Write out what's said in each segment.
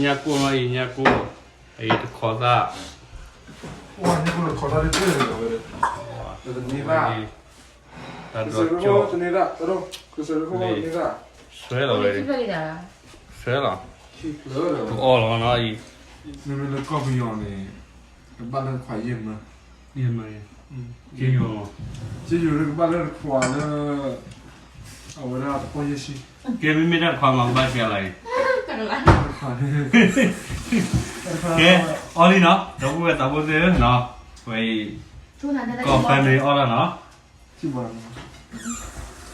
ညၣ်ကိၢ်နီၤအံၤ ညၣ်ကိၢ်, အံၤတခီသၣ်, ဝါ ညၣ်ကိၢ်တခီသၣ်တက့ၢ်လီၤဝဲ, တန့ၢ်ဘၣ်, တၢ်ဒိးကၠိ, တန့ၢ်ဘၣ်, ဆွဲလီၤဝဲ, ဆွဲလီၤ, ကအီၣ်လီၤနီၤအံၤ, မ့မ့ၢ်လၢကီၢ်ပယီၤန့ၣ် ကဘၣ်လၢတခွးယဲၢ်မၢ, ယဲၢ်မၢ, က့ယိၤ, က့ယိၤလၢကဘၣ်လၢတခွးလၢ အဝဲဒၣ်တပီၢ်ယဲၢ်ဆံ, ကဲမ့မ့ၢ်တၢ်တခွးမး ကဘၣ်ကဲလီၤအံၤ, ကဲ, အီၣ်လံနီၤ ဒီပုၢ်ဝဲၢ်သးဖိသ့ၣ်ဧၢနီၤ, ဝဲအံၤ,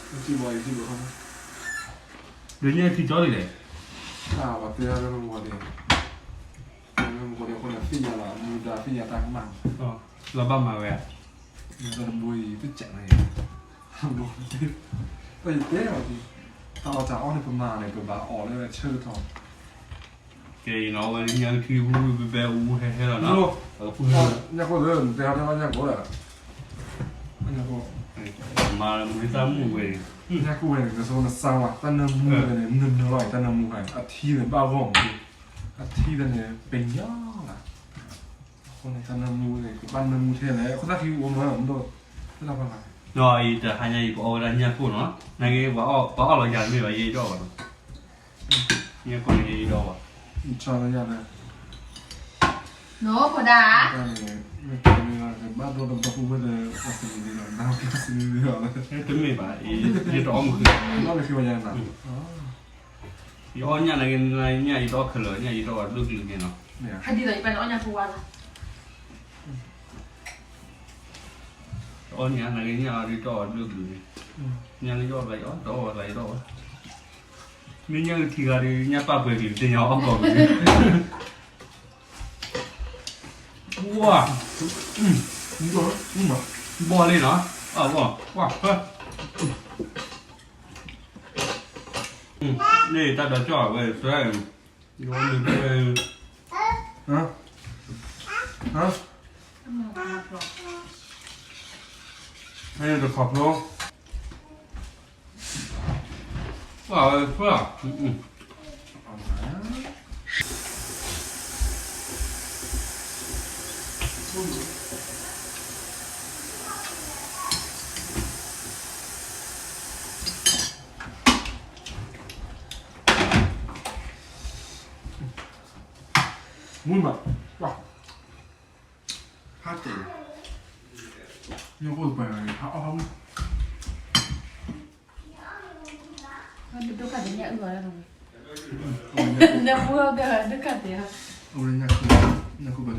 ကီၢ်ဖဲန့ၣ်အီၣ်တၢ်နီၤ, ဒုးညၣ်ထံကၠီလံလဲၣ်, တၢ်ဘၣ်တဲလၢမုၢ်ဂီၤန့ၣ်, မုၢ်ဂီၤန့ၣ်အဃိန့ၣ် သ့ၣ်ညါလီၤ မူဒါသ့ၣ်ညါတၢ်ကမၣ်, လီၤဘၣ်မၤဝဲဧါ, တၢ်တဘိအံၤ တစဲးန့ၣ်, တၢ်ယတဲအီၤ, တၢ်အီၣ်တၢ်အီၣ်န့ၣ် ပမၤန့ၣ် ပဘၣ်အီၣ်လၢဆၢကတီၢ်, ကဲအံၤနီၤ အဝဲညၣ်အုၣ်ထံ ဝူဝူဘဲဘဲ အူဟဲဟဲလီၤနီၤ, ညၣ်ကိၢ်လၢ နတဲဟီတဲလီၤညၣ်ကိၢ်လၢ မၤမုာ်တၢ်မုာ်ဝဲ, ညၣ်ကိၢ်ဝဲန့ၣ် နဆိနစါဝဲ တၢ်နၢမူဝဲန့ၣ် နနၢလီၤအံၤ တၢ်နၢမူခါန့ၣ် အထံန့ၣ်ဘၣ်ဂီၢ်မး, အထံန့ၣ် ပညါလၢ်, အဃိန့ၣ် တၢ်နၢမူန့ၣ် ကဘၣ်နၢမူထဲလဲၣ် အခိၣ်သၣ်ခံအိၣ်မး မဒိၣ်, တၢ်ဖးလၢ်, အံၤတဟါညါအံၤ ပအီၣ်ဝဲဒၣ်ညၣ်ကိၢ်နီၤ, နာ်က့ ပှၤအီၣ်လီၤယၤတမ့ၢ်ဘၣ် ယဲအံၤဒီးဘၣ်နီၤ, ညၣ်ကိၢ်န့ၣ် ယဲအံၤဒီးဘၣ်, နီၢ်ဖိဒါ, တမ့ၢ်ဘၣ်, ယအီၣ်ညၣ်နာ်က့ ညၣ်ယတအီၣ်ခဲလၢာ် ညၣ်ယတအီၣ်ဘၣ်ဒိၣ်ကလုာ်န့ၣ်နီၤ, အီၣ်ညၣ်နာ်က့ ညၣ်ယတအီၣ်ဘၣ်ဒိၣ်ကလုာ်န့ၣ်, ညၣ်လၢယအီၣ်ဘၣ်ယအီၣ် တအီၣ်ဘၣ်ယတအီၣ်ဘၣ်, မ့ၢ်ညၣ်အုၣ်ထံဂၤဒီး ညၣ်ပၢ်ပှဲၤကလုာ် သ့ၣ်ညါအီၣ်ကိးကလုာ်, ဝါ, ဘီၣ်လံနီၤ, အဘီၣ်, ဝါ, န့ၣ်တၢ်ဒိးကၠီၣ်ဝဲ ဆွဲ, ယဝဲမ့ၢ်ဝဲ, တခီဖျိ, ပှၤဝဲဖျၢၣ်, မုာ်မး, ပှၤ, ဟါတ့ၢ်, ညၣ်ကိၢ်တပၤန့ၣ် ဟါအီၣ်ဟါမုာ်, ဒိၣ်ကတၢၢ်တညၣ်အုၣ်အီၤလီၤ, နၢ်ပှၢ်ဒိၣ်ကတၢၢ်, အဝဲညၣ်ကိၢ်, ညၣ်ကိၢ်ပၤဒၢ,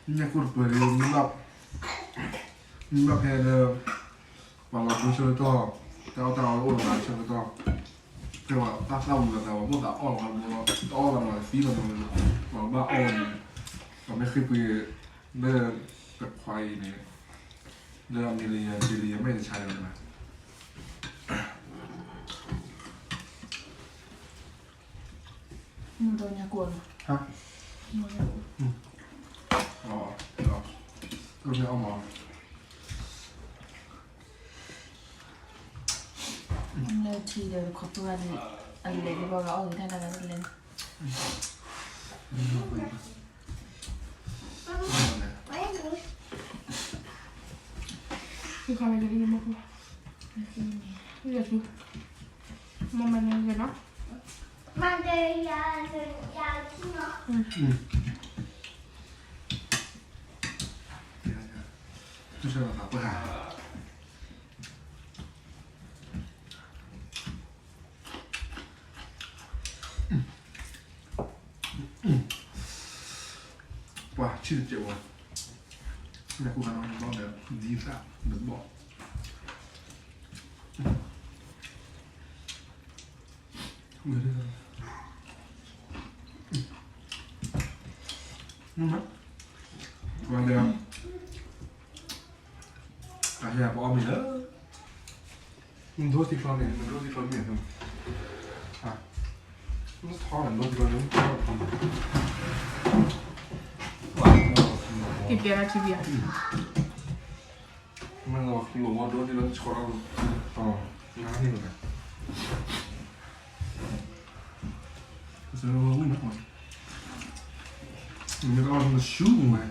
ညၣ်ကိၢ်တပၤန့ၣ် မ့ၢ်ဘၣ်ဖဲလၢ ပှၤလီၤဒိဆၢကတီၢ်, တၢ်အီၣ်တၢ်အီအိၣ်လီၤလၢဆၢကတီၢ်, ဖဲပှၤတၢ်သၣ်ဝံၤလီၤသး ပှၤမိၣ်သးအီၣ်လီၤဘျီ, တအီၣ်ဘၣ်လီၤသံလီၤ, ပှၤဘၣ်အီၣ်ဝဲန့ၣ်, ပှၤမ့ၢ်ဃ့ပှ့ၤလၢတခွါအံၤန့ၣ်, လၢအ million billion မ့ၢ်တဆါလီၤ, မ့ၢ်ဒီးညၣ်ကိၢ်လီၤ, တၢ်မ့ၢ်အီၣ်မး လၢထံဒီးတခီပၤန့ၣ်, အလဲၤကဘီဂၤအီၣ်ဂ့ၤတၢ်တၢ်တလဲၤ, မၤမၤန့ၣ်နီၤ, ပှၤဆံၣ်တစဲးဝဲ, ညၣ်ကိၢ်ခါနီၤ ဘီၣ်ဒီး ဒ်သၣ်ဒီးဘီၣ်, ဝဲဒီး အဟဲပအီၣ်မ့ၤလၢ နဒိထံချီန့ၣ် နဒိထံချီမ့ၢ်, နထီနဒိထံချီန့ၣ်, က့ၤတဲလၢထံဘံၣ်ဧါ, လိာ်ဝဲဒိၣ်ဒ်လၢဆီထီၣ်, နၤန့ၣ်, နမ့ၢ်တအီၣ်နဆူၣ်ဝဲ,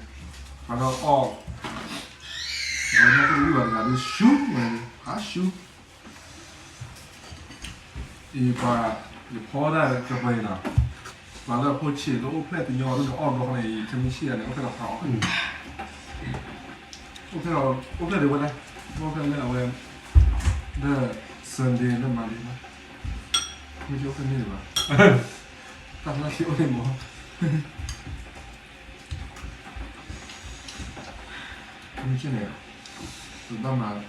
ပှၤလၢအီၣ်, ဝဲညါကဝံၣ်ဘၣ်တဂၤဒ်ဆူၣ်ဝဲ, ဟးဆူၣ် အံၤပှၤ, ယဖီဒၣ်ကပှဲၤအံၤနီၤ, ပှၤလၢအဖိဆံးလၢအိၣ်ဖျဲၣ်တညီဒ်န့ၣ်အီၣ်ဘျီဃီန့ၣ် အံၤ ခဲမုၢ်ဆံၣ်ဂၤန့ၣ် အိၣ်ဖျဲၣ်လီၤဖးအီၣ်, အိၣ်ဖျဲၣ်, အိၣ်ဖျဲၣ်ဒံးဝဲဒၣ်, အိၣ်ဖျဲၣ်လၢအဝဲ, လၢ Sunday လၢ Monday မး, မ့ၢ်အိၣ်ဖျဲၣ်န့ၢ်ဒံးဘၣ်, တၢ်ဖျါဆံအိၣ်န့ၢ်မး, ခဲမုၢ်ဆံၣ်န့ၣ်, ပဘၣ်မၤ,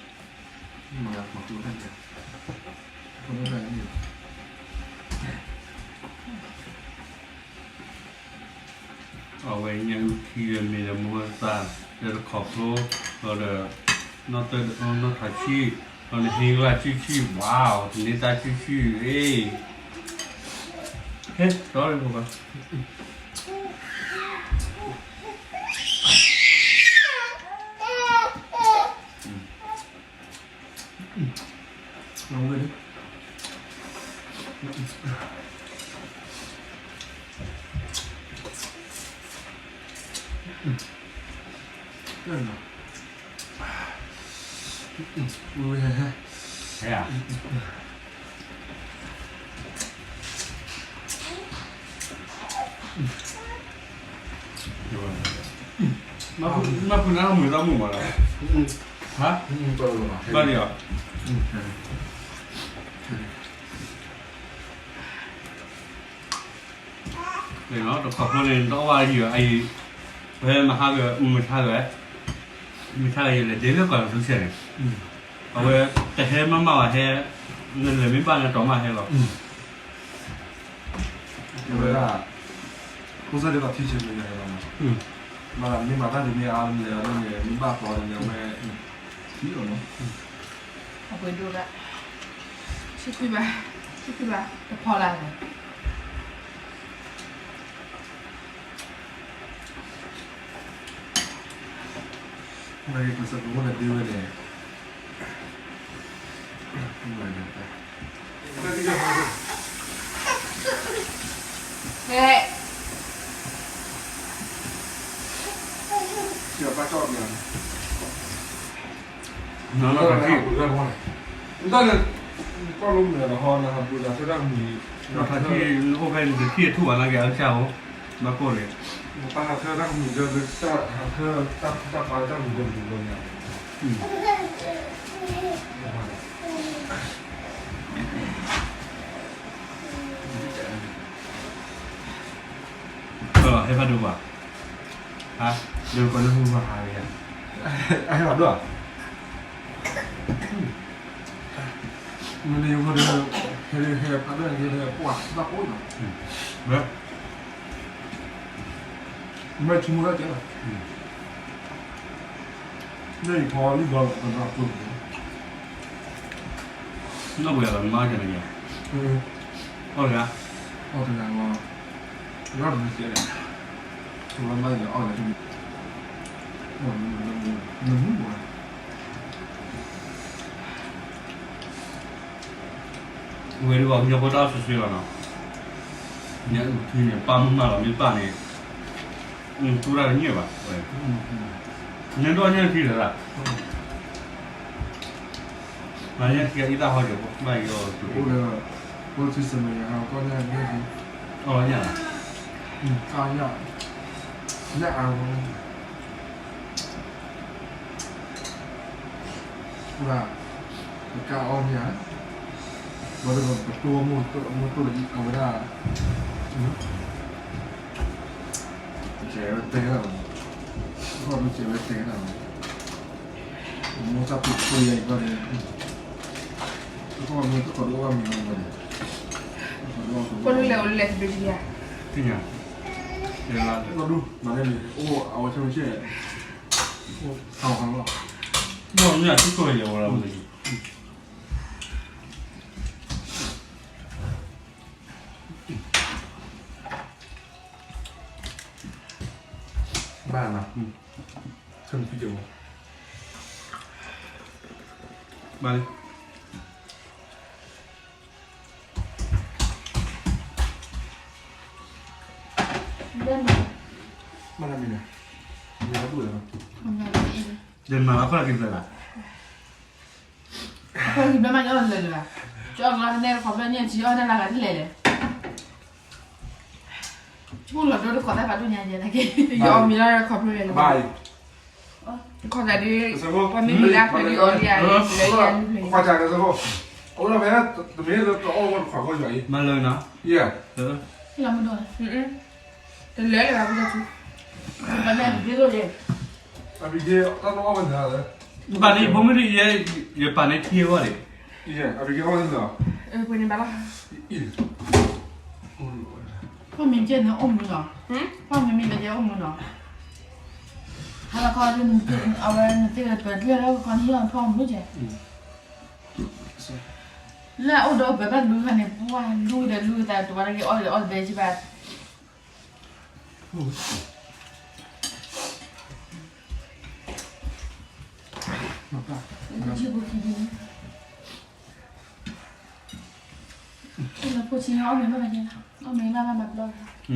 မၤမၤကျိၤတၢ်န့ၣ်, အဝဲညၣ်အုၣ်ထံဒီးမ့ၢ်ဒီးမိၢ်သၣ်, ဒီးတခီဖျိ, ဒီး, နီၢ်တၢ်, နီၢ်ထးဆံၣ်, ဒီးနဟ့ၣ်ဂၤဆံၣ်ဆံၣ်, ဝါ, တန့ၢ်တၢ်ဆံၣ်ဆံၣ်, အ့, ဟဲ, တီၢ်လၢပှၤ မ့ၢ်ဖုနၢ်မုာ်တၢ်မုာ်မးလီၤ, ဟါ, ဘၣ်လံဧါ, တခီဖျိန့ၣ် တအီၣ်ဘၣ်ယံၤအံၤ, ပဟဲမၤဟးဂီၤ, မုၢ်ဆါဂီၤ, မုၢ်ဆါဂီၤယလဲၤဒ်လၢကီၢ်လၢဆဲးန့ၣ်, အဝဲ, တဟဲမးမးဘၣ်ဟဲ, နလဲၤမ့ၢ်ဘၣ်န့ၣ်တီၤမးဟဲလီၤ, အဝဲဒၣ်, ဖိစၢ်ဒ်သိးထံဆဲးမ့ၢ်ယၤလီၤ, မ့ၢ်မၤတၢ်ဒ်မ့ၢ်အါမ့ၢ်လဲၤအါန့ၣ် မ့ၢ်ဘၣ်သီန့ၣ် အဝဲ, ထံအီၤလီၤ အပှဲၤဒိၣ်ဒၣ်, ဆံခွံဘၣ်, ဆံခွံဘၣ်, တဖီလာ်န့ၣ်, ကစၢ်ကဝီၤန့ၣ်ဒ်ဝဲန့ၣ်, ဟဲ, ဘၣ်ကီၢ်ပူၤလၢ, နတၢ်န့ၣ်, ကီၢ်လၢမုၢ်နဟီနဟးပူၤလၢသၢတၢ်မံၤ, နထီၣ်ထံၣ်အိၣ်ဖဲန့ၣ် တထံၣ်အထူၣ်ဘၣ်နာ်က့ၤအကစၢ်အိၣ်, ဘၣ်ကိၢ်န့ၣ်, တၢ်ဟးထၢတၢ်မံၤဒီး တၢ်ဟးထၢတၢ်ပာ်တၢ်မံၤဒီးမံၤဘျီညါ, ဟဲဖးဒိၣ်ဘၣ်, ဟါ, လၢကီၢ်လၢမုၢ်ဟါ, ဟဲဖးဒိၣ်ဧါ, မ့ၢ်န့ၣ်, ဟဲဖးဒိၣ်န့ၣ် ပှၤဘၣ်အိၣ်နီၤ, မ့ၢ်ဆိကမိၣ်ဒၣ်ကဲလီၤ, မ့ၢ်ယဖီလံဘျီလီၤ, နီၢ်ပှဲၤလီၤမါကန့ၣ်, အီၣ်တဂၤ, အီၣ်တဂၤလီၤ, လီၤတမံၤကဲလဲၣ်, လီၤမါယအီၣ်လၢတမံၤ, နမုၢ်မး ဝဲဒၣ်ပှၤကညီဖိတၢ်အိၣ်ဆှံဆှံလီၤနီၤ, ညၣ်အုၣ်ထံန့ၣ် ပၢ်မုၢ်မၢ်လီၤမ့ၢ်ပၢ်န့ၣ်, တူၢ်တၢ်တန့ၢ်ဘၣ်, နဒိၣ်ညၣ်ထံလၢၤ, မၤညၣ်ထံအံၤတၢ်ဟီကၠီၤဖိဘၣ်ယီၤ, အိၣ်လၢ, အိၣ်လၢထံစမဲာ်ညါ, ကီၢ်ညၣ်ညၣ်ထံ, အီၣ်ညၣ်, အီၣ်ညၣ်, ညၣ်အါ, ပကအီၣ်မ့ၢ်ဧါ, ဘၣ်ဒီးပတိၢ်မိၢ်တိၢ်အမိၢ်တိၢ်လၢအဝဲဒၣ်, ကဲဝဲတဲဒၣ်, ကီၢ်ဒိၣ်ကဲဝဲတဲဒၣ်, မိၢ်တၢ်ပူၤဖိယၤအံၤဘၣ်ဒီး, ကီၢ်မ့ၢ်တကီၢ်ဒိၣ်ဘၣ်မ့ၢ်ဘၣ်ဒီး, ကီၢ်ဒိၣ်လဲၣ်အိၣ်လဲၣ်တဘျီတယၤ, သ့ၣ်ညါ, ကီၢ်ဒိၣ်မၤလဲၣ်န့ၣ် အိၣ်အဝဲဆၢမုၢ်ဆ့ၣ်, ဟးဟးလီၤ, ဘၣ်မ့ၢ်အထံကီၢ်ယဲၢ်ဝဲလီၤ, ဘၣ်နၤ, ဆၢမုၢ်ဆ့ၣ်, ဘၣ်လံ, ယမၤလီၤခီၣ်လၢက့ၤဖျၢၣ်လၢ်, ခီၣ်လၢက့ၤဖျၢၣ်မး ယအီၣ်လၢာ်လၢာ်ဘၣ်, ကၠီအီၣ်ကလီန့ၣ် ခီဖျိန့ၣ် ထံအီၣ်တၢ်လၢဂၤတလဲၣ်လဲၣ်, ဆူလီၤဒိတခီသၣ်ဖးဒိၣ်ညါယဲနာ်က့, ယအီၣ်မ့ၤလီၤခီဖျိလဲၣ်လၢၤဘၣ်, ခီသးဒ်, ပှၤမ့ၢ်မံၤလၢဖျၢၣ်ဒ်အီၤလံဧါ, လၢယၤမ့ၢ်ဖျၢၣ်, အဝဲဒၣ်ဖဲ, တမ့ၢ်လၢတအီၣ်ဝဲတခွးဂီၢ်ယွၤအံၤ, မၤလၢနၤ, ယဲ, လီၤမုၢ်ဒိၣ်, တလၢလၢၤဘၣ်ဖုတၢ်ဆူ, ပှၤမ့ၢ်ဒ်သိးယဲ, အဘံက့တၢ်တအီၣ်ဝဲန့ၣ်လၢ, ဘၣ်န့ၣ်ဖိမုၣ်ဒ်ယဲ, ယပာ်န့ၢ်ထံအဂီၢ်န့ၣ်, ယဲ, အဘံက့အီၣ်ဝဲန့ၣ်လီၤ, ပှၤန့ၣ်ဘၣ်လီၤ, ဖီၣ်မ့ၤကဲန့ၣ်အိၣ်မူနီၤ, ဖီၣ်မ့ၤမ့ၢ်ကဲအိၣ်မူနီၤ, ဟါလီၤခီဒ်, အဝဲနသ့ၣ်ပၢၤဒွဲၣ်လၢခီန့ၣ် ဟံၣ်အီၣ်ဖီၣ်မူကဲ, လၢအအိၣ်ဒီးပၢၤဘၣ်လူၤခါန့ၣ် ပှၤလူၤဒီးလူၤသးတဝါတဂ့ၤ အီၣ်ဒီးအီၣ်တဘဲကဘၣ်,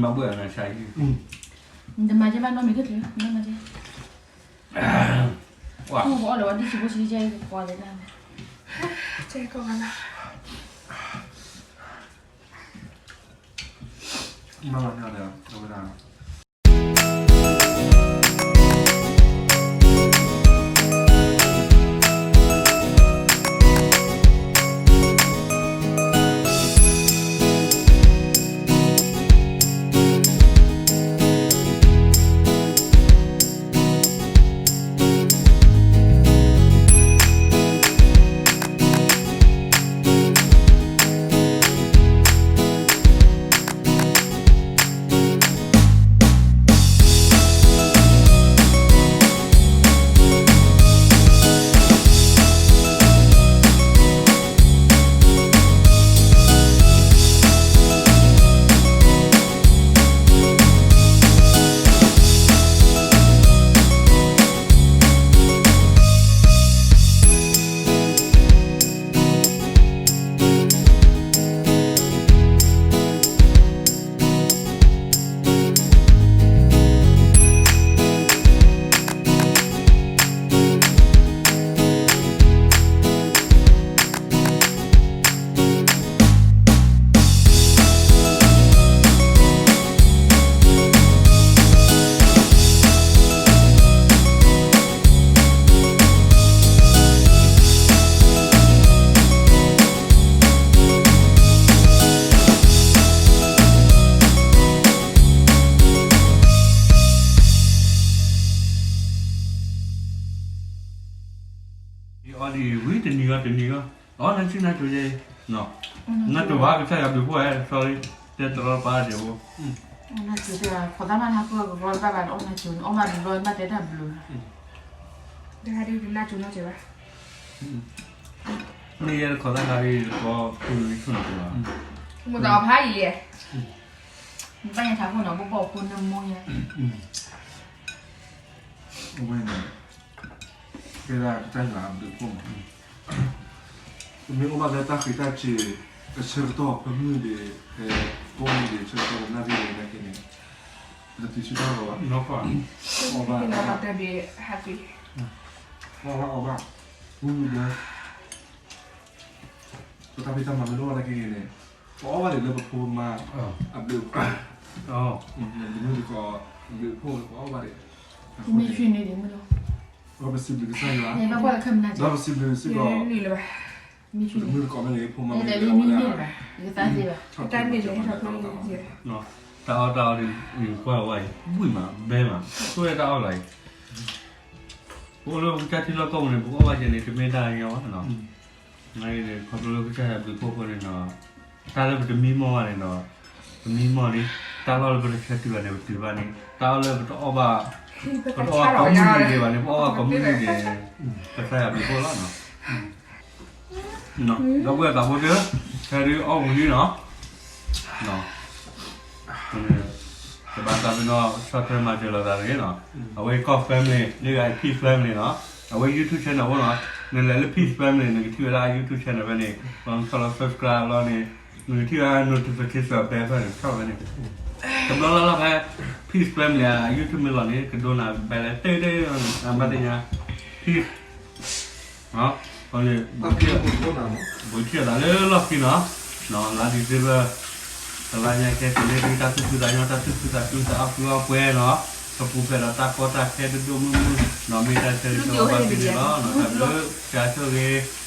မၤဘၣ်နၤဆါ, နတမၤကဲဘၣ်နီတမံၤတချုး, နမၤကဲ, အီၣ်လၢအီၣ်ဒ်ဆံးဖိဆံးကဲကီးလဲၣ်နၤ, မၤဘၣ်နၤဒီး အဝဲဒၣ် အီၤဒ်ဝံၤတနံၤဂီၢ်တနံၤဂီၢ်, အီၣ်နၢ်ဆံၣ်နၢ်ကၠိယဲ, နၢ်ကၠိဘၣ်ကစၢ်ယွၤဘျုးဖှိၣ်ဝဲ sorry, တဲတရီတပါဒံးဖိ, နၢ်ကၠိတဲ ခိးသၣ်မၤနၢ်ကၠိကကီတဘၣ်ဘၣ် အီၣ်နၢ်ကၠိန့ၣ် အီၣ်မးတဘျီဘၣ်တဲတၢ်ဘျုး, တဟါဒ်နၢ်ကၠိနီတစဲးဘၣ်, မ့ၢ်ယဲတခိးသၣ်ခါဒ်တကီပူၤနွံဆိၣ်နၢ်ကၠိဘၣ်, မိၢ်သးအီၣ်ဖးယံာ်လဲၣ်, ဘၣ်ညါထးခိၣ်နီၤ ဘိၣ်ဘီၣ်ဖိနၢမူယဲ, အဝဲန့ၣ် ဖဲဒၣ်ကစၢ်ယွၤအဘျုးအဖှိၣ်မး, ပမ့ၢ်အိၣ်ဘၣ်လၢတၢ်ဃံးတၢ်စ့ၤ အဆၢကတီၢ် ဖဲမုၢ်ဒံး ဖဲကိးမုၢ်ဒံး ဆၢကတီၢ် ပနၢ်သ့ၣ်ဂ့ၤနာ်က့န့ၣ် ပတတုၤဆူတၢ်ဂီၤဘၣ်, အီၣ်ဘၣ်, အီၣ်ဘၣ်, အီၣ်ဘၣ်, ဝံၣ်ဝံၣ်ဘျီ ပတၢ်ဖံးတၢ်မၤမ့ၢ်တအိၣ်ဘၣ်နာ်က့န့ၣ် ပအီၣ်ဘၣ်ဒံးလၢပဖိပမါအဘျုးအဖှိၣ်, မုၢ်တကိး အဘျုးအဖှိၣ်လၢပအီၣ်ဘၣ်ဒံး, မ့ၢ်ဆ့န့ၣ်ဒံးမ့ၢ်လီၤ, ဒီးပစံးဘျုးကစၢ်ယွၤ, ဒီးပစံးဘျုးစ့ၢ်ကီး, မုၢ်တကိးမ့ၢ်ဂ့ၤ ဖိမါမ့ၢ်ဂ့ၤ အဝဲဒၣ် တၢ်အီၣ်တၢ်အီဒ်အံၤ ကွၢ်ဝဲအံၤ ဘှံးမး ဘဲမး ဆိၣ်ဝဲတၢ်အီၣ်လီၤအံၤ, ပအိၣ်လၢပကစၢ်ထံလီၢ်ကီၢ်ပူၤန့ၣ် ပကအီၣ်ဘၣ်ကဲန့ၣ် တမ့ၢ်တၢ်အညီဘၣ်နီၤ, ခီဖျိလၢကစၢ်ယွၤဘျုးဖှိၣ်အဃိန့ၣ်ဒီး တၢ်လၢပတမံမီၢ်ဘၣ်န့ၣ်ဒီး ပမံမီၢ်လံ, တၢ်လီၢ်လၢပတဆၢတုၤဘၣ်န့ၣ် ပတုၤဘၣ်န့ၣ် တၢ်အီၣ်လၢပတအီၣ်ဘၣ်, ပတအီၣ်ဘၣ်ကိးမုၢ်နံၤဒံးဘၣ်န့ၣ် ပအီၣ်ဘၣ်ကိးမုၢ်နံၤဒံးန့ၣ် ကစၢ်ယွၤဘျုးဖှိၣ်လီၤနီၤ. ဒီပုၢ်ဝဲၢ်သးဖိသ့ၣ်ဧၢ, ဟဲဒုးအီၣ်ဝံၤလံနီၤ, တဘၣ်သးပ့ၤနီၣ် ဆီၣ်ထွဲမၤစၢၤလိာ်သးတဂ့ၤနီၤ, အဝဲကီၢ် family လၢဂၤအခံ family နီၤ, အဝဲ YouTube channel အိၣ်နီၤ, နလဲၤလၢ Peace Family န့ၣ် နကထံၣ်ဝဲဒၣ် YouTube channel ဖဲန့ၣ်, ဘၣ်မနုၤလဲၣ် subscribe လီၤန့ၣ်, နကထံၣ်ဝဲဒၣ် notification bell ဖဲန့ၣ် ဆီၣ်ဝဲန့ၣ်, တဘျီလၢ်လၢ်ဖဲ Peace Family အ YouTube မ့ၢ်လီၤန့ၣ် ကဒိနၤ bell တဲတဲ အမၤသ့ၣ်ညါ Peace န့ၣ် ဘိးထံၣ်အသးလၢလီၢ်ခံနီၤ, လါ December တလါညါခဲ တုၤလၢတၢ်သူၣ်ဖှံသးညီ တၢ်သူၣ်ဖှံသးကျူ တၢ်အီၣ်ကုအီၣ်ပှဲၤနီၤ, ကပူၤဖျဲးဒီးတၢ်ကီတၢ်ခဲဒိၣ်ဒိၣ်မုၢ်မုၢ်နီၤ, မ့ၢ်တၢ်ဆၢဂ့ၤဆၢဝါဘၣ်သုန့ၣ်လီၤ. တၢ်ဘျုး ကစၢ်ဆိၣ်ဂ့ၤ